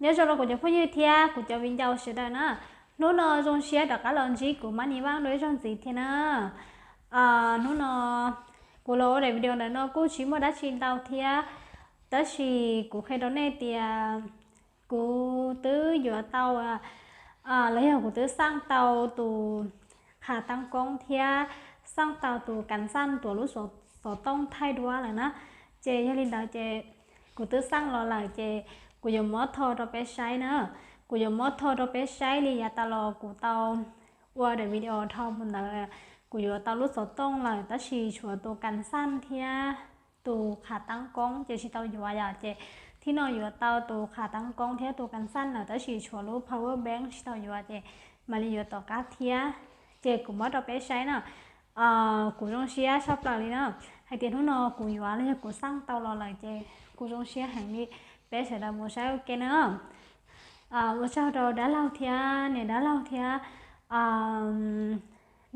Nyob zoo rau kuv cov phooj ywg thiab kuv cov viv ncaus sawv daws na. Hnub no zoo siab rov qab los ntsib kuv Mab Nis Vaj dua ib zaug ntxiv thiab na. Hnub no kuv los ua daim video ntawm no kuj tsis muaj dab tsi ntau thiab, tab sis kuv qhia rau nej tias kuv twb yuav tau, los yog kuv twb xaj tau tus qhas tab koob thiab xaj tau tus kas xaj tuav lub xov tooj thaij duab lawm na. Ces yog li ntawd ces kuv twb xaj los lawm ces kuv yuav muab tho rau peb saib na. Kuv yuav muab tho rau peb saib li yav tas los kuv tau ua daim video dhau mus ntawd, kuv yuav tau lub xov tooj lawm tab sis tshuav tus kas xaj thiab tus qhas tab koob ces tsis tau yuav yom. Ces thib no yuav tau tus qhas tab koob thiab tus kas xaj lawm tab sis tshuav lub power bank tsis tau yuav ces mam li yuav tom qab thiab. Ces kuv muab rau peb saib na. Kuv zoo siab tshaj plaws li na, hais tias hnub no kuv yuav los yog kuv xaj tau los lawm ces kuv zoo siab heev li. Peb sawv daws mus saib ua ke na. Ua tsaug rau dab laug thiab niam dab laug thiab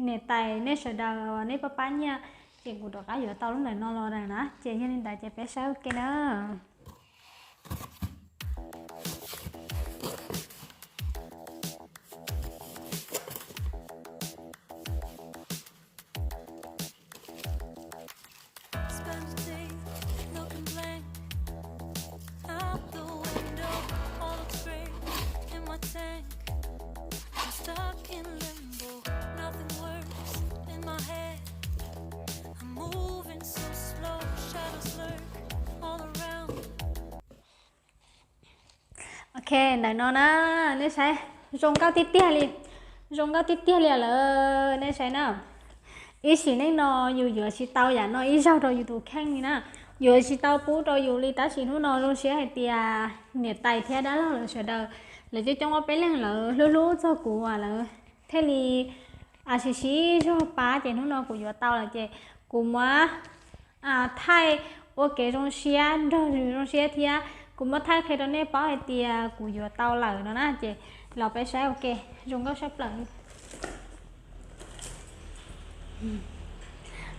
niam tais nej sawv daws nej pab pab nyiaj, ces kuv rov qab yuav tau lub ntawm no los lawm na. Ces yog li ntawd ces peb saib ua ke na. Ok, ntawm no na, nej saib, zoo nkauj tiag tiag li, zoo nkauj tiag tiag li lawm, nej saib na. Ib sim neej no yus yuav tsis tau yam no ib zaug rau yus tus kheej li na, yuav tsis tau pub rau yus li, tab sis hnub no zoo siab hais tias niam tais thiab dab laug lawv sawv daws, lawv coob coob ob peb leeg lawv hlub hlub txog kuv as lawv thiaj li siv siv zog pab ces hnub no kuv yuav tau lawm ces kuv muab thaij ua kev zoo siab nrog zoo siab thiab kuv muab thaij qhia rau nej paub hais tias kuv yuav tau lawm no na. Ces los peb saib ua ke, zoo nkauj tshaj plaws.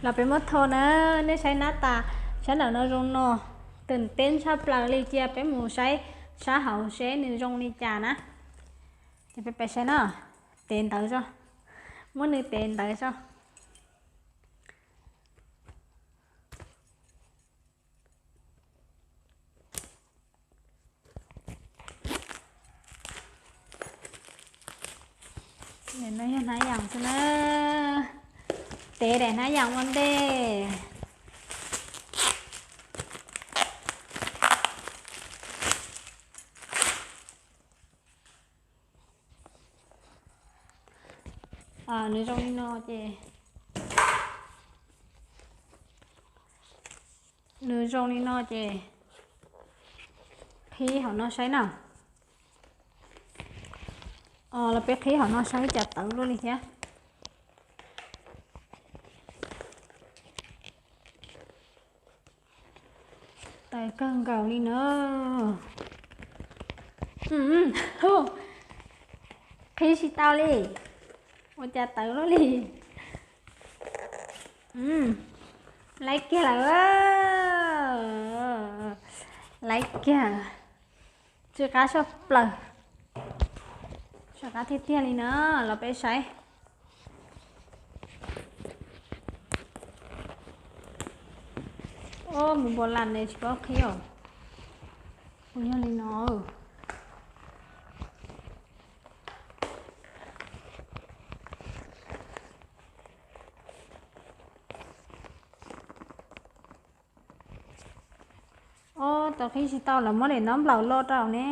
Los peb muab tho na, nej saib nab tas sab nraum no zoo no, twm teb tshaj plaws li. Cia peb mus saib sab hauv seb nws zoo li cas na. Ces peb peb saib na, tev ntawv tso, muab nws tev ntawv tso. No yog hnab yas xwb na, tev daim hnab yas ua ntej. Nws zoo li no ces, nws zoo li no ces qhib hauv no saib na. Los peb qhib hauv no saib cas tawv luaj li thiab. Tawv kawg nkaus li na. Qhib tsis tau li, ua cas tawv luaj li. Laib kiag lawm, laib kiag, tsw qab tshaj plaws, tsw qab tiag tiag li na, los peb saib. Mus npau las ne tsis paub qhib os. Kuv yog li no. Ob, tau qhib tsis tau lawv muab daim ntaub nplaum lo rau ne.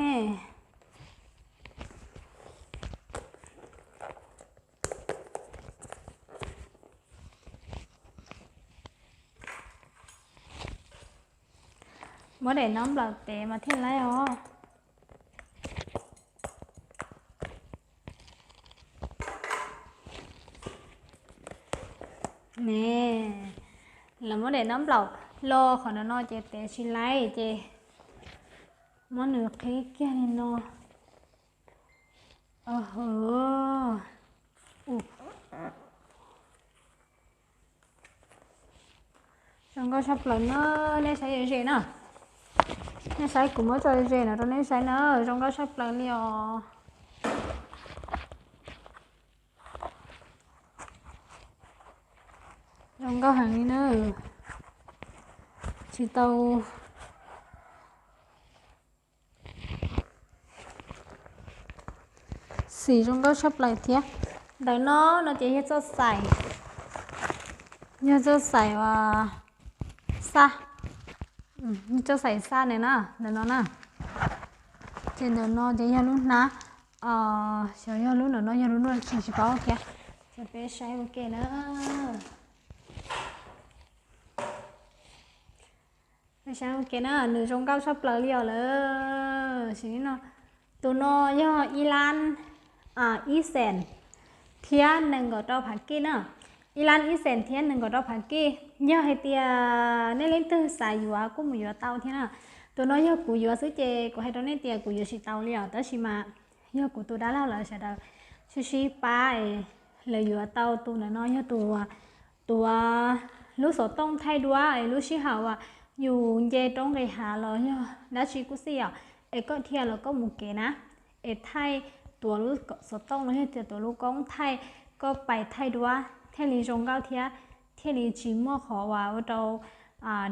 Muab daim ntaub nplaum tev mas thiaj laib os. Ne, lawv muab daim ntaub nplaum lo qhov no no ces tev tsis laib ces muab nws qhib kiag li no. Zoo nkauj tshaj plaws no, nej saib ze ze na. Nej saib kuv muab tso ze no rau nej saib na, zoo nkauj tshaj plaws li os. Zoo nkauj heev li na. Tsis tau xim zoo nkauj tshaj plaws thiab. Ntawm no no ces yog txoj xaim, yog txoj xaim uas xaj, txoj xaim xaj na, ntawm no na. Ces ntawm no ces yog lub hnab, xyov yog lub ntawm no yog lub nuj tsis tsis paub thiab. Ces peb saib ua ke na. Peb saib ua ke na, nws zoo nkauj tshaj plaws li os lawm. Sim no, tus no yog ib lab ib xees thiab nees nkaum rau phav kij na. Ib lab ib xees thiab nees nkaum rau phav kij. Yog hais tias nej leej twg xav yuav kuj mus yuav tau thiab na. Tus no yog kuv yuav xwb ces kuv hais rau nej tias kuv yuav tsis tau li os, tab sis mas yog kuv tus dab laug lawv sawv daws sib sib pab es lawv yuav tau tus ntawm no yog tus tuav lub xov tooj thaij duab es lub sij hawm uas yus nce roob nqis hav los yog dab tsi kuj xij os, es koj dhia los koj mus kev na, es thaij tuav lub xov tooj los yog tias tuav lub koob thaij, koj pais thaij duab thiaj li zoo nkauj thiab thiaj li tsis muaj qhov uas ua rau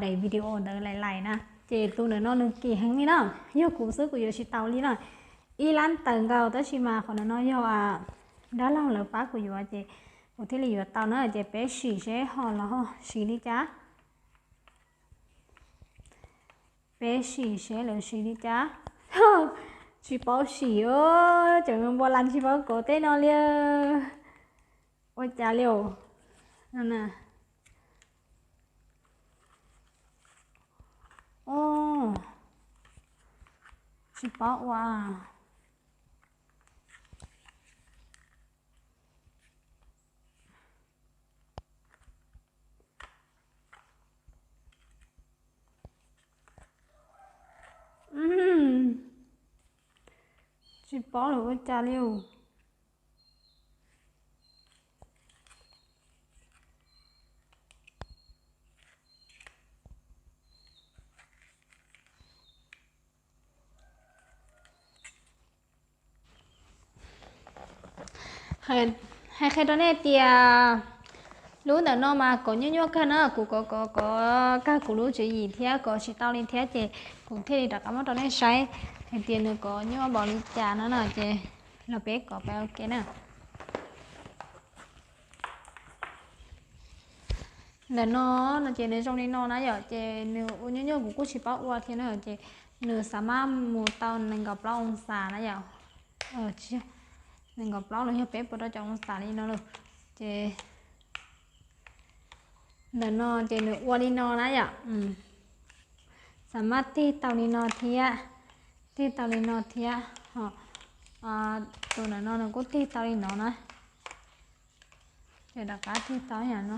daim video ntawd laim laim na. Ces tus ntawm no nws kim heev li na, yog kuv xwb kuv yuav tsis tau li na. Ib lab tawm nkaus tab sis mas qhov ntawm no yog dab laug lawv pab kuv yuav ces kuv thiaj li yuav tau na. Ces peb sim seb ho los ho siv li cas. Peb sim seb lawv siv li cas. Tsis paub sim, cov npua las tsis paub kov tej no li. Ua cas li os? Tsis paub ua. Tsis paub lawm ua cas li os. Hais qhia rau nej tias lub ntawm no mas kov nyuaj nyuaj kawg na, kuv kov kov kov kawg kuv lub tswv yim thiab kov tsis tau li thiab ces kuv thiaj li rov qab muab rau nej saib hais tias nws kov nyuaj npaum li cas no na. Ces los peb kov peb ua ke na. Ntawm no no ces nws zoo li no na yom, ces nws ua nyuaj nyuaj kuv kuj tsis paub ua thiab na, ces nws xav mab mus tau nees nkaum plaub oo xas na yom. Nees nkaum plaub los yog peb puas rau caum oo xas li no lawm. Ces ntawm no ces nws ua li no na yom. Xav mab tig tau li no thiab, tig tau li no thiab, tus ntawm no nws kuj tig tau li no na. Ces rov qab tig tau yam no.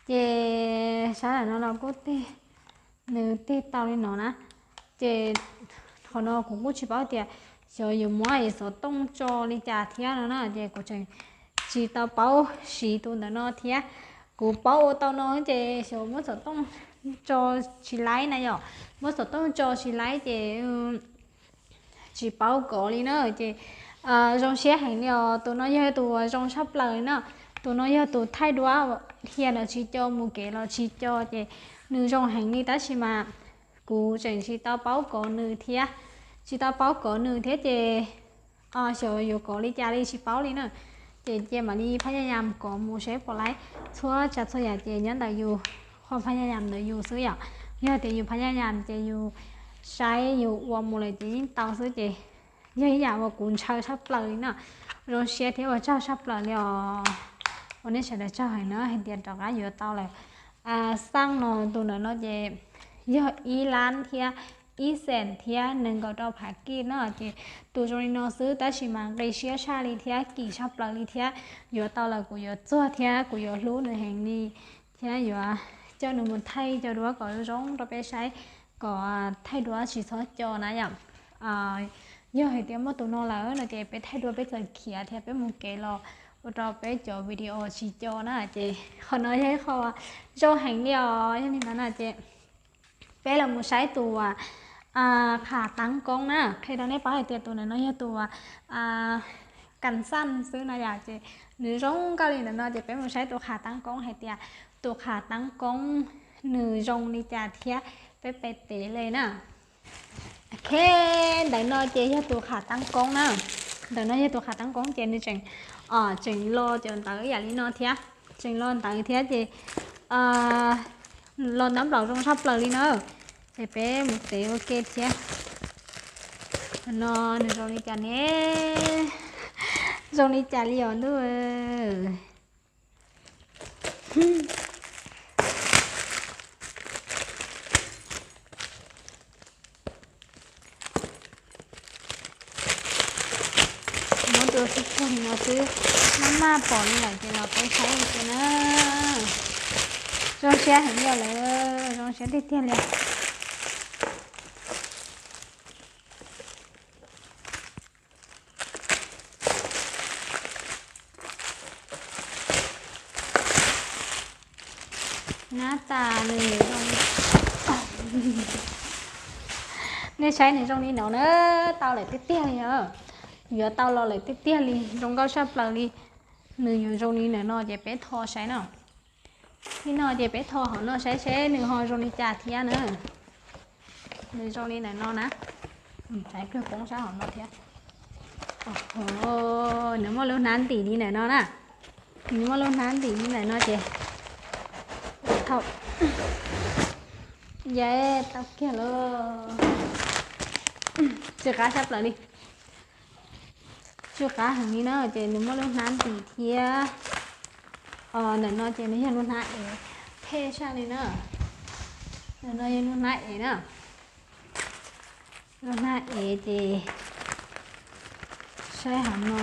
Ces sab ntawm no los kuj tig, nws tig tau li no na. Ces qhov no kuv kuj tsis paub tias xyov yuav muab xov tooj tso li cas thiab no na, ces kuv tseem tsis tau paub siv tus ntawm no thiab. Kuv paub ua tau no ces xyov muab xov tooj tso tsis laib na yom, muab xov tooj tso tsis laib ces tsis paub kov li na. Ces zoo siab heev li os, tus no yog tus zoo tshaj plaws li na. Tus no yog tus thaij duab, dhia los tsis co, mus kev los tsis co, ces nws zoo heev li tab sis mas kuv tseem tsis tau paub kov nws thiab, tsis tau paub kov nws thiab ces xyov yuav kov li cas li tsis paub li na. Ces cia mam li phab yaj yam kov mus seb puas laib. Txhua tsav txhua yam ces nyob ntawm yus, qhov phab yaj yam ntawm yus xwb yom. Yog tias yus phab yaj yam ces yus saib yus ua mus lawm ces yeej tau xwb ces yog ib yam uas kuv ntshaw tshaj plaws li na. Zoo siab thiab ua tsaug tshaj plaws li os. Ua nej sawv daws tsaug heev na hais tias rov qab yuav tau lawm. Xaj no tus ntawm no ces yog ib lab thiab ib xees thiab nees nkaum rau phav kij na, ces tus zoo li no xwb tab sis mas nqi siab tshaj li thiab kim tshaj plaws li thiab. Yuav tau lawm kuv yuav txuag thiab kuv yuav hlub nws heev li thiab yuav coj nws mus thaij cov duab kom zoo rau peb saib, kom thaij duab tsis txhob co na yom. Yog hais tias muaj tus no lawm no ces peb thaij duab peb txawm khiav thiab peb mus kev los ua rau peb cov video tsis co na. Ces qhov no yog ib qho zoo heev li os. Yog li ntawd na ces Peb los mus saib tus qhas taab koob na, qhia rau nej paub hais tias tus ntawm no yog tus kas xaj xwb no yom, ces nws zoo nkauj li ntawm no, ces peb mus saib tus qhas taab koob hais tias tus qhas taab koob nws zoo li cas thiab peb pe tes li na. Ok, ntawm no ces yog tus qhas taab koob na. Ntawm no yog tus qhas taab koob ces nws tseem, tseem los cov ntawv yam li no thiab, tseem los ntawv thiab ces los ntab nplaum zoo tshaj plaws li na. Ces peb mus teb ua ke thiab. No nws zoo li cas ne? Zoo li cas li os ntuj. Muab tua xwb tsuag li no xwb, maj maj pom li lawm ces los peb saib ua ke na. Zoo siab heev yog lawm, zoo siab tiag tiag li. Nab tas nws zoo, nej saib nws zoo li no na, tau lawm tiag tiag li os. Yuav tau los lawm tiag tiag li, zoo nkauj tshaj plaws li. Nws yuav zoo li ntawm no ces peb tho saib no. Li no ces peb tho hauv no saib seb nws ho zoo li cas thiab na. Nws zoo li ntawm no na. Saib kawg poob sab hauv no thiab. Nws muaj lub hnab ntim li ntawm no na. Nws muaj lub hnab ntim li ntawm no ces thaum, ye, tau kiag lawm. Tsw qab sab plaws li. Tsw qab heev li na, ces nws muaj lub hnab ntim thiab. Ntawm no ces nws yog lub hnab ev, phem sab li na. Ntawm no yog lub hnab ev na. Lub hnab ev ces saib hauv no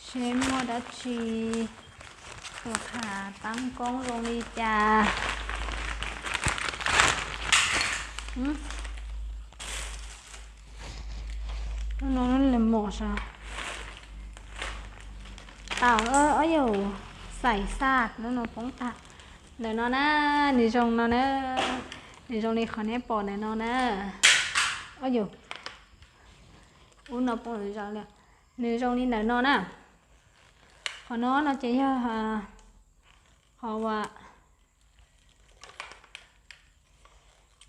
seb muaj dab tsi. Tus qhas taab koob zoo li cas? Lub no lub le mos sav. Tau, ob yus xais xaj lub no poob tag. Ntawm no na, nws zoo no na, nws zoo li qhov nej pom ntawm no na. Ob yus, ub no poob zoo li, nws zoo li ntawm no na. Qhov no no ces yog qhov uas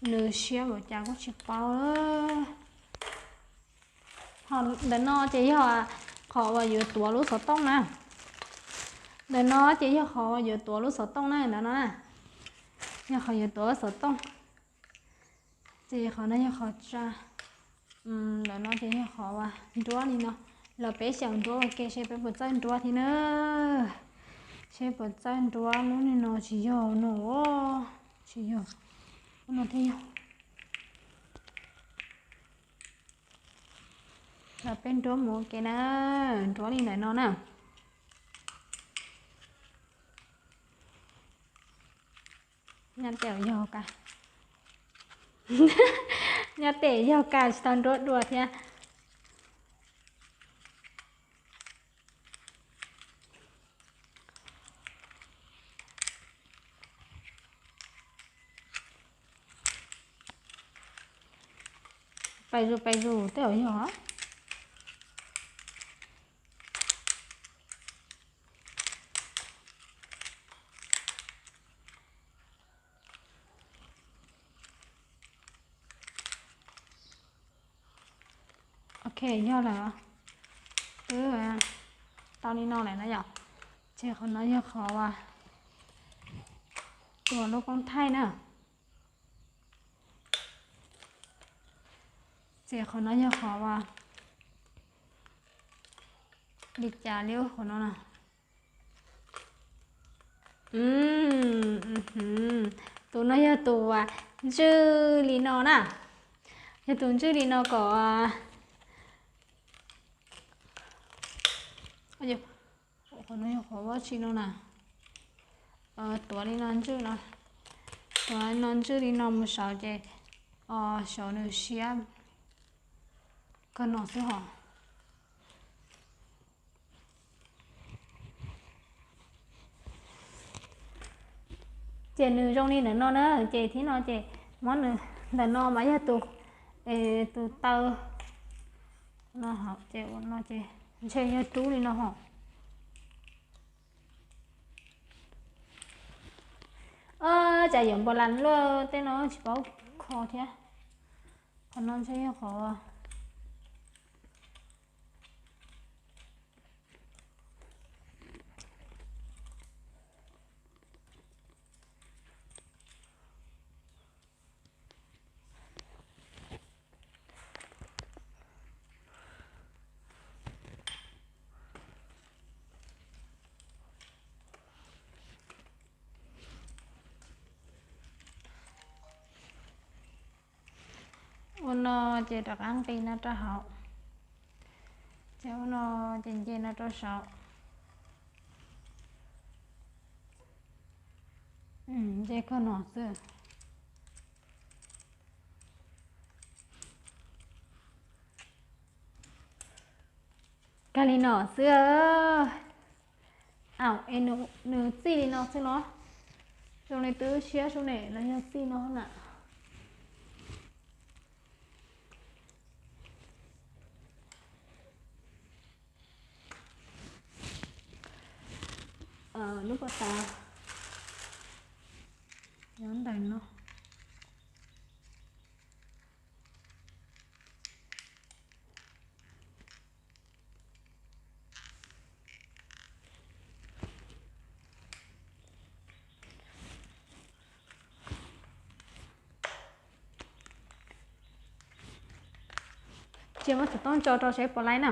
nws siab npaum cas kuj tsis paub. Ho ntawm no ces yog qhov uas yuav tuav lub xov tooj na. Ntawm no ces yog qhov uas yuav tuav lub xov tooj na, ntawm no na. Yog qhov yuav tuav lub xov tooj. Ces qhov no yog qhov tsa. Ntawm no ces yog qhov uas nruab li no. Los peb xyaum nruab ua ke seb peb puas txawj nruab thiab na. Seb puas txawj nruab lub li no tsis yog no. Tsis yog. Lub no thiaj yog. Los peb nruab mus ua ke na. Nruab li ntawm no na. Nyob tes yog ka, nyob tes yog ka tsis tau nruab dua thiab. Pais zus pais zus tej zaum yog. Ok, yog lawm. Twb tau li no lawm na yom. Ces qhov no yog qhov uas tuav lub koob thaij na. Ces qhov no yog qhov uas li cas li qhov no na. Tus no yog tus uas ntswj li no na. Yog tus ntswj li no kom, qhov no yog qhov vaj tsi no na. Tuav li no ntswj no, tuav no ntswj li no mus saud ces saud nws siab kawg no xwb hos. Ces nws zoo li ntawm no na, ces thib no ces muab nws, ntawm no mas yog tus, tus taw no, ces ua no ces ntshe yog rub li no hos. Tsam yuav npau las luaj tej no tsis paub kho thiab. Qhov no ntshe yog qhov Ua no ces rov qab nqis no rau hauv, ces ua no ces nce no rau saud. Nce koj no xwb. Kag li no xwb. Aw, es nws txij li no xwb no. Zoo li twb siab sub ne los yog txij no na. Lub pas tas nyob ntawm no. Cia muab xov tooj tso rau seb puas laib na.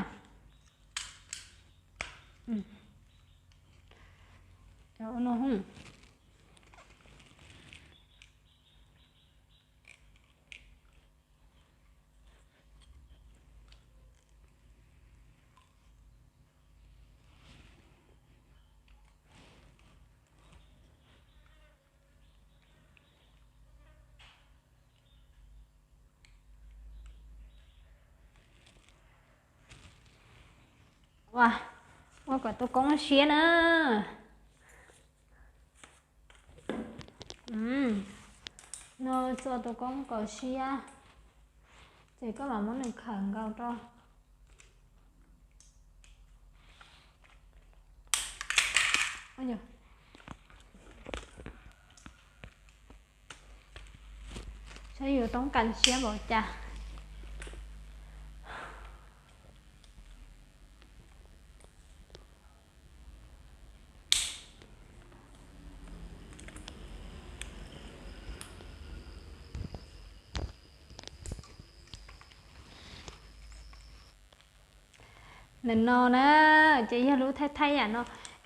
Ua, ua kom tus koob siab na. No txua tus koob kom siab, ces koj mam muab nws khawm nkaus rau. Saib yus toob kas siab npaum cas. Ntawm no na, ces yog lub thaij thaij yam no,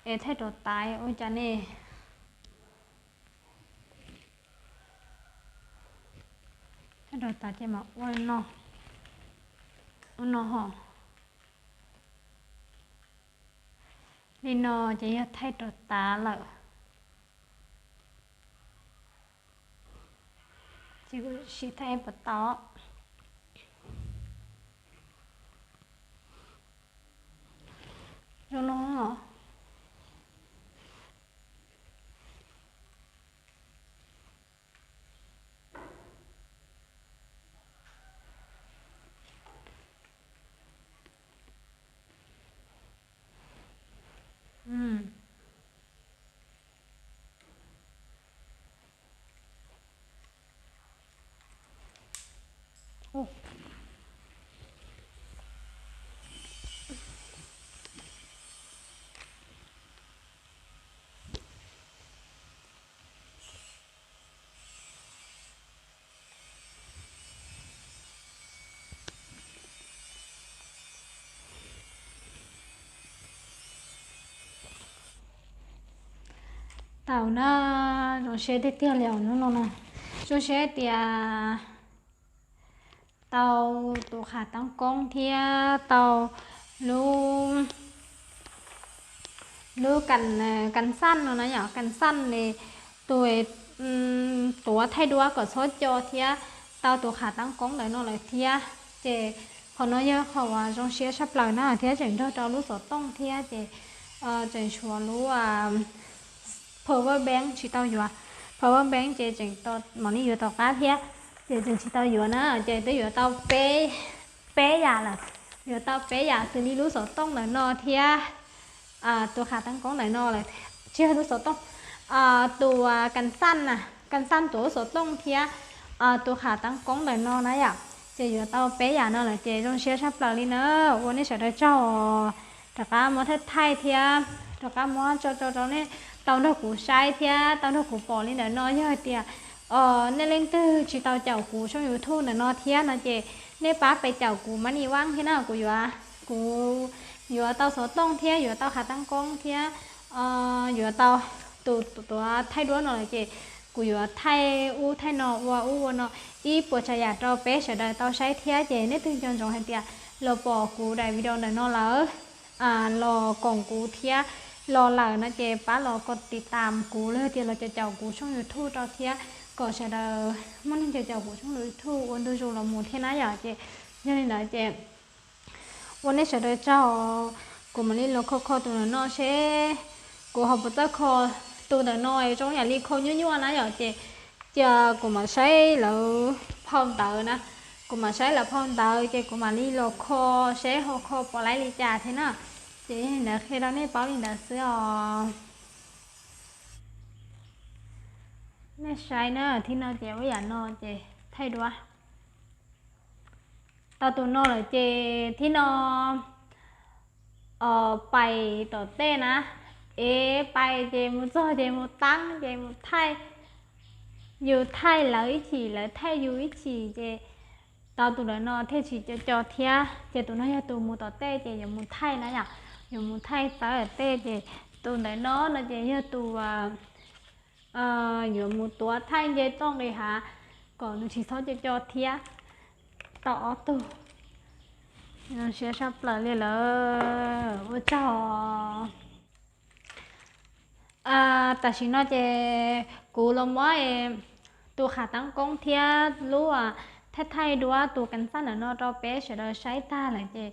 es thaij rau tas ua cas ne? Thaij rau tas ces mam ua no, ua no hos. Li no ces yog thaij rau tas lawm. Ces kuv sim thaij puas tau. Zoo no. Tau na, zoo siab tiag tiag li os hnub no na. Zoo siab tias tau tus qhav taab koob thiab tau lub, lub kas xaj no na yom, kas xaj li tus tuav thaij duab kom txhob co thiab tau tus qhav taab koob ntawm no lawm thiab. Ces qhov no yog qhov uas zoo siab tshaj plaws na thiab tseem nrog rau lub xov tooj thiab ces tseem tshuav lub power bank tsis tau yuav. Power Bank ces tseem tau mam li yuav tom qab thiab, ces tseem tsis tau yuav na, ces twb yuav tau peb, peb yam lawm. Yuav tau peb yam xws li lub xov tooj ntawm no thiab tus qhav teeb koob ntawm no lawm, tsis yog lub xov tooj, tus kas xaj na, kas xaj tus lub xov tooj thiab tus qhav teeb koob ntawm no na yom. Ces yuav tau peb yam no lawm ces zoo siab tshaj plaws li na. Ua nej sawv daws tsaug, rov qab muab thaij thaij thiab rov qab muab tso tso rau nej tau nrog kuv saib thiab tau nrog kuv pom li ntawm no. Yog hais tias nej leej twg tsis tau caum kuv tshooj YouTube ntawm no thiab no ces nej pab pes caum kuv mab ni vaj thiab na, kuv yuav, kuv yuav tau xov tooj thiab yuav tau qhav teeb koob thiab yuav tau tus tuav thaij duab no lawm ces kuv yuav thaij ub thaij no ua ub ua no ib puas tsav yam rau peb sawv daws tau saib thiab. Ces nej twg nco ntsoov hais tias los pom kuv daim video ntawm no lawm, los koom kuv thiab los lawm no ces pab los kov tiv tam kuv los yog tias los caum caum kuv tshooj YouTube rau thiab kom sawv daws muaj neeg caum caum kuv tshooj YouTube ua ntu zus los mus thiab na yom. Ces yog li ntawd ces ua nej sawv daws tsaug, kuv mam li los kho kho tus ntawm no seb kuv ho puas txawj kho tus ntawm no zoo yam li kho nyuaj nyuaj na yom. Ces cia kuv mam saib lawv phau ntawv na, kuv mam saib lawv phau ntawv ces kuv mam li los kho seb ho kho pom laib li cas thiab na. Ces yog li ntawd qhia rau nej paub li ntawd xwb os. Nej saib na, thib no ces ua yam no ces thaij duab. Tau tus no lawm ces thib no pais tom tej na, es pais ces mus txog ces mus taab ces mus thaij, yus thaij lawv ib chim lawv thaij yus ib chim ces tau tus ntawm no thiaj tsis co co thiab. Ces tus no yog tus mus tom tej ces yuav mus thaij na yom, yuav mus thaij tawv tom tej ces tus ntawm no no ces yog tus yuav mus tuav thaij nce toj nqis hav kom nws tsis txhob co co thiab. Tau ob tug, zoo siab tshaj plaws li lawm, ua tsaug. Tam sim no ces kuv los muab tus qhav teeb koob thiab lub thaij thaij duab tus kas xaj ntawm no rau peb sawv daws saib tag lawm ces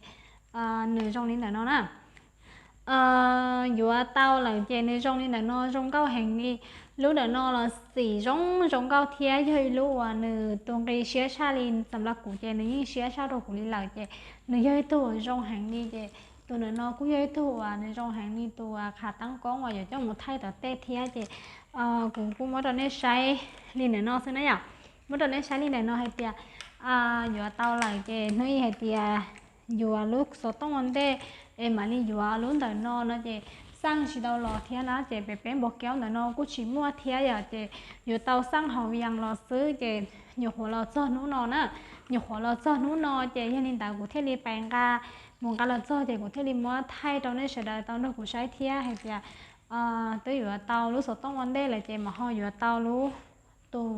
nws zoo li ntawm no na. Yuav tau lawm ces nws zoo li ntawm no zoo nkauj heev li. Lub ntawm no los xim zoo zoo nkauj thiab yog ib lub uas nws tus nqi siab tshaj li. Xam las kuv ces nws yeej siab tshaj rau kuv li lawm ces nws yog ib tug uas zoo heev li ces tus ntawm no kuj yog ib tug uas nws zoo heev li tus qhav teeb koob uas yuav coj mus thaij tom tej thiab ces kuv kuj muab rau nej saib li ntawm no xwb na yom. Muab rau nej saib li ntawm no hais tias yuav tau lawm ces hnub ib hais tias yuav lub xov tooj ua ntej es mam li yuav lub ntawm no no ces xaj tsis tau los thiab na ces pem peb npog kiaub ntawm no kuj tsis muaj thiab yom ces yuav tau xaj hauv Yas los xwb ces nyuam qhuav los txog hnub no na, nyuam qhuav los txog hnub no ces yog li ntawd kuv thiaj li pais nqa, mus nqa los txog ces kuv thiaj li muab thaij rau nej sawv daws tau nrog kuv saib thiab hais tias twb yuav tau lub xov tooj ua ntej lawm ces mam ho yuav tau lub, tus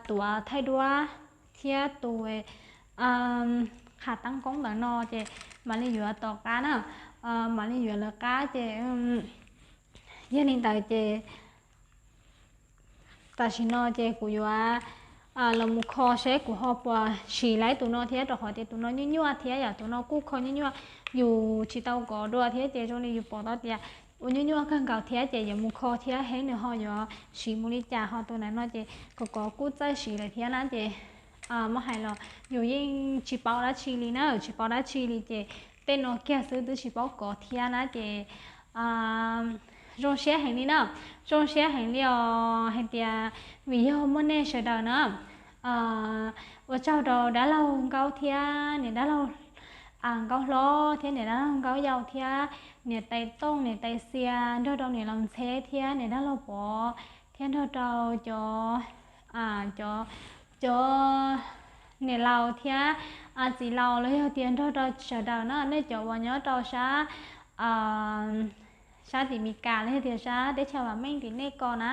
tuav thaij duab thiab tus qhav teeb koob ntawm no ces mam li yuav tom qab na, mam li yuav lawv qab ces yog li ntawd ces tam sim no ces kuv yuav los mus kho seb kuv ho puas siv laib tus no thiab rau qhov tias tus no nyuaj nyuaj thiab yom, tus no kuj kho nyuaj nyuaj, yus tsis tau kov dua thiab ces zoo li yus pom tau tias ua nyuaj nyuaj kawg nkaus thiab ces yuav mus kho thiab seb nws ho yuav siv mus li cas. Ho tus ntawm no ces kov kov kuj txawj siv lawm thiab na ces muab hais los yus yeej tsis paub dab tsi li na, tsis paub dab tsi li ces tej no kiag xwb twb tsis paub kov thiab na ces zoo siab heev li na, zoo siab heev li os hais tias vim yog muaj nej sawv daws na. Ua tsaug rau dab laug Nkaub thiab niam dab laug Nkaub hlob thiab niam dab laug Nkaub yau thiab niam tais Tooj niam tais Xia nrog rau niam laus Ntxheb thiab niam dab laug Pov thiab nrog rau cov, cov, cov niam laus thiab txiv laus los yog tias nrog rau sawv daws na, nej cov uas nyob rau sab, sab tim Meskas los yog tias sab teb chaws vam meej tim nej ko na,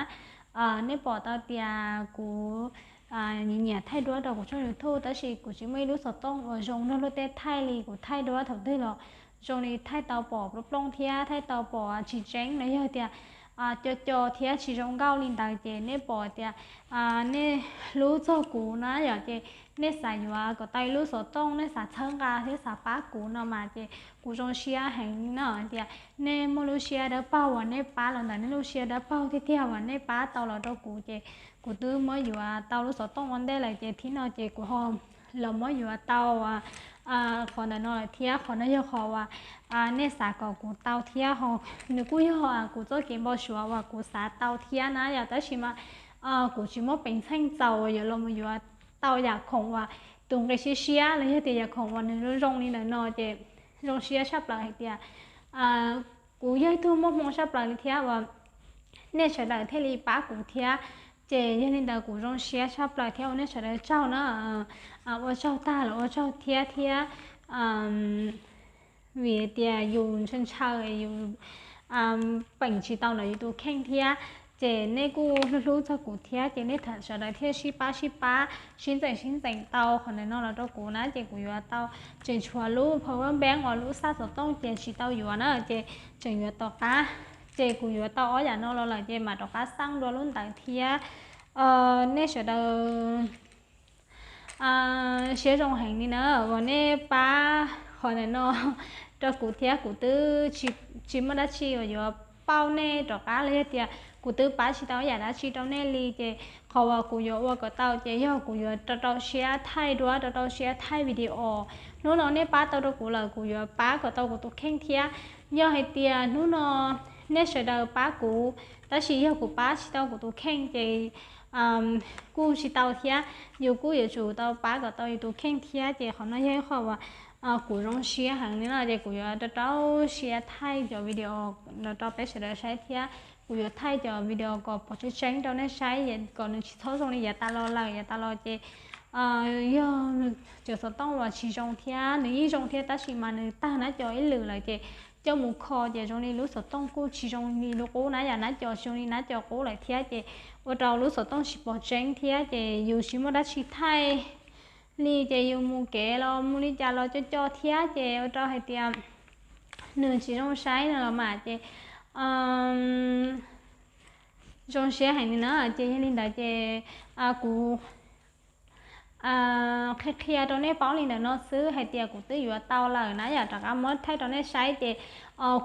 nej pom tau tias kuv nyiam nyiam thaij duab rau kuv tshooj YouTube tab sis kuv tsis muaj ib lub xov tooj uas zoo nrog luag tej thaij li. Kuv thaij duab thaum twg los zoo li thaij tau pom plooj plooj thiab thaij tau pom tsis tseeb los yog tias co co thiab tsis zoo nkauj li ntawd ces nej pom tias nej hlub txog kuv na yom, ces nej xav yuav kom tau ib lub xov tooj, nej xav txhawb nqa thiab xav pab kuv no mas ces kuv zoo siab heev no tias nej muaj lub siab dawb paug uas nej pab los ntawm nej lub siab dawb paug tiag tiag uas nej pab tau los rau kuv ces kuv twb muab yuav tau lub xov tooj ua ntej lawm ces thib no ces kuv ho los muab yuav tau qhov ntawm no lawm thiab. Qhov no yog qhov uas nej xav kom kuv tau thiab ho nws kuj yog kuv txoj kev npau suav uas kuv xav tau thiab na yom, tab sis mas kuv tsis muaj peev xeej txaus yuav los mus yuav tau yam khoom uas tus nqi siab siab los yog tias yam khoom uas nws zoo zoo li ntawm no ces zoo siab tshaj plaws hais tias kuv yog ib tug muaj hmoo tshaj plaws li thiab uas nej sawv daws thiaj li pab kuv thiab. Ces yog li ntawd kuv zoo siab tshaj plaws thiab ua nej sawv daws tsaug na. Ua tsaug tag los ua tsaug thiab thiab vim tias yus ntshaw ntshaw yus peem tsis tau ntawm yus tus kheej thiab ces nej kuj hlub hlub txog kuv thiab ces nej sawv daws thiaj sib pab sib pab sib ntxeem sib ntxeem tau qhov ntawm no los rau kuv na ces kuv yuav tau tseem tshuav lub power bank uas lub xaj xov tooj ces tsis tau yuav na ces tseem yuav tom qab ces kuv yuav tau ob yam no los lawm ces mam rov qab xaj dua lub ntawd thiab. Nej sawv daws siab zoo heev li na uas nej pab qhov ntawm no rau kuv thiab kuv twb tsis muaj dab tsi uas yuav pauj nej rov qab los yog tias kuv twb pab tsis tau yam dab tsi rau nej li ces qhov uas kuv yuav ua kom tau ces yog kuv yuav rau rau siab thaij duab rau rau siab thaij video. Hnub no nej pab tau rau kuv lawm kuv yuav pab kom tau kuv tus kheej thiab. Yog hais tias hnub no nej sawv daws pab kuv tab sis yog kuv pab tsis tau kuv tus kheej ces kuj tsis tau thiab, yus kuj yuav tsum tau pab kom tau yus tus kheej thiab ces qhov no yog ib qho uas kuv zoo siab heev li no ces kuv yuav rau rau siab thaij cov video no rau peb sawv daws saib thiab kuv yuav thaij cov video kom pom tseeb tseeb rau nej saib kom nws tsis txhob zoo li yav tas los lawm. Yav tas los ces yog cov xov tooj uas tsis zoo thiab nws yeej zoo thiab tab sis mas nws tag nab co ib lwm lawm ces coj mus kho ces zoo li lub xov tooj kuj tsis zoo li lub qub na yom, nab co tsis zoo li nab co qub lawm thiab ces ua rau lub xov tooj tsis pom tseeb thiab ces yus tsis muaj dab tsi thaij li ces yus mus kev los mus li cas los co co thiab ces ua rau hais tias nws tsis zoo saib no los mas ces zoo siab heev li na ces yog li ntawd ces kuv qhia qhia rau nej paub li ntawm no xwb hais tias kuv twb yuav tau lawm na yom, rov qab muab thaij rau nej saib ces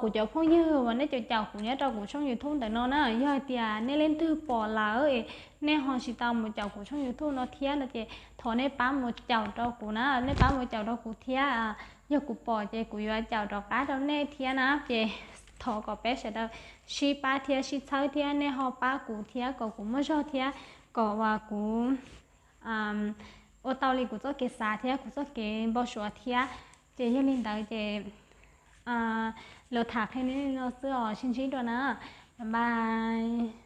kuv cov phooj ywg uas nej caum caum kuv nyob rau kuv tshooj YouTube ntawm no na yog hais tias nej leej twg pom lawm nej ho tsis tau mus caum kuv tshooj YouTube no thiab no ces thov nej pab mus caum rau kuv na, nej pab mus caum rau kuv thiab. Yog kuv pom ces kuv yuav caum rov qab rau nej thiab na ces thov kom peb sawv daws sib pab thiab sib txhawb thiab nej ho pab kuv thiab kom kuv muaj zog thiab kom uas kuv ua tau li kuv txoj kev xav thiab kuv txoj kev npau suav thiab. Ces yog li ntawd ces los tham qhia li no xwb os, sib ntsib dua na, bye bye.